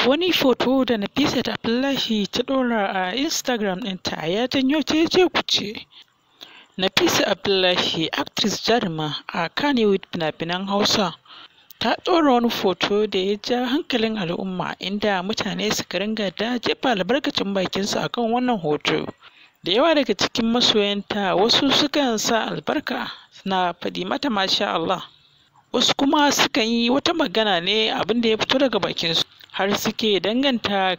Wani foto da Nafisat Abdullahi ta ɗora a Instagram ɗinta ya janyo cece-kuce. Nafisa Abdullahi, actress jaruma a Kannywood fina-finan Hausa, ta ɗora wani foto da ya ja hankalin al'umma, inda mutane suka ringa da jefa albarkacin bakinsu a kan wannan hoto. Da yawa daga cikin masoyanta, wasu sukan sa albarka suna faɗi mata masha Allah, wasu kuma sukan yi wata magana ne abin da ya fito daga bakinsu, har suke danganta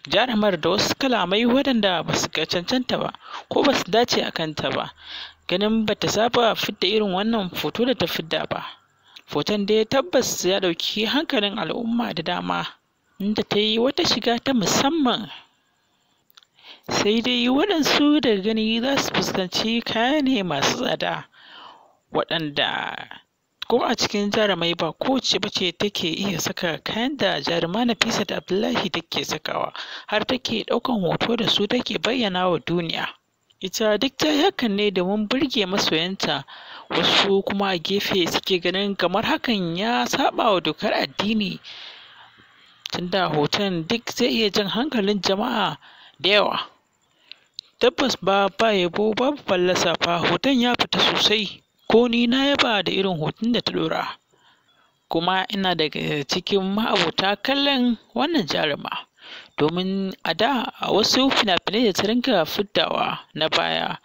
jarumar da wasu kalamai waɗanda ba su cancanta ba ko ba su dace a kanta ba, ganin ba ta saba fidda irin wannan foto da ta fidda ba. Foton dai tabbas ya ɗauki hankalin al'umma da dama, inda ta yi wata shiga ta musamman. Sai dai waɗansu daga gani za su fuskanci kaya ne masu tsada, waɗanda ko a cikin jarumai ba kowacce ba ce take iya saka kayan da jaruma Nafisat Abdullahi take sakawa, har take ɗaukan hoto da su take bayyana wa duniya. Ita duk ta yi hakan ne domin burge masoyanta, wasu kuma a gefe suke ganin kamar hakan ya saɓa wa dokar addini, tunda hoton duk zai iya jan hankalin jama'a da yawa. Tabbas ba yabo babu fallasa fa, hoton ya fita sosai. Ko ni na yaba da irin hoton da ta ɗora, kuma ina daga cikin ma'abota kallon wannan jaruma, domin a da a wasu fina-finai da ta ringa fiddawa na baya,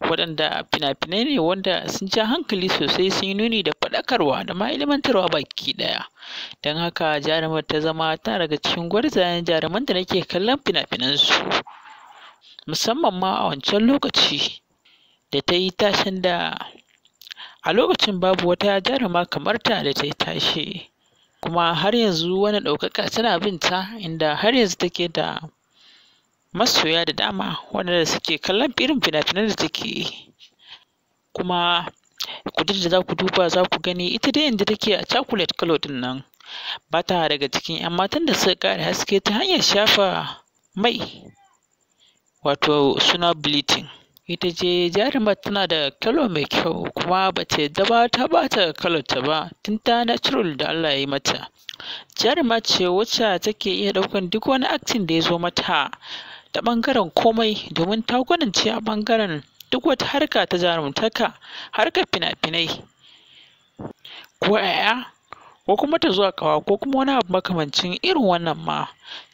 waɗanda fina-finai ne wanda sun ja hankali sosai, sun yi nuni da faɗakarwa da ma ilmantarwa baki ɗaya. Don haka jarumar ta zama tana daga cikin gwarzayen jaruman da nake kallon fina-finansu, musamman ma a wancan lokaci da ta yi tashen da a lokacin babu wata jaruma kamar ta da ta yi tashe, kuma har yanzu wani ɗaukaka tana bin ta, inda har yanzu take da masoya da dama waɗanda suke kallon irin fina-finan da take yi. Kuma ku da za ku duba za ku gani, ita dai inda take a chocolate color ɗin nan, ba ta daga cikin 'yan matan da suka ƙara haske ta hanyar shafa mai, wato suna bleaching. Ita ce jarumar tana da kalo mai kyau, kuma ba ta yadda ba ta bata kalonta ba tun ta natural da Allah ya yi mata. Jaruma ce wacce take iya ɗaukan duk wani acting da ya zo mata ta ɓangaren komai, domin ta gwanance a ɓangaren duk wata harka ta jarumtaka, harkar fina-finai ko 'ya'ya ko kuma ta zuwa ƙawa ko kuma wani abu makamancin irin wannan ma,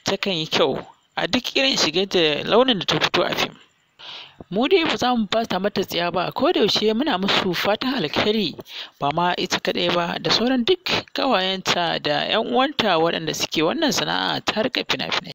takan yi kyau a duk irin shigar da launin da ta fito a fim. Mu dai ba za mu fasa mata tsiya ba, ko da yaushe muna musu fatan alkhairi, ba ma ita kaɗai ba, da sauran duk ƙawayenta da 'yan uwanta waɗanda suke wannan sana'a ta harkar fina-finai.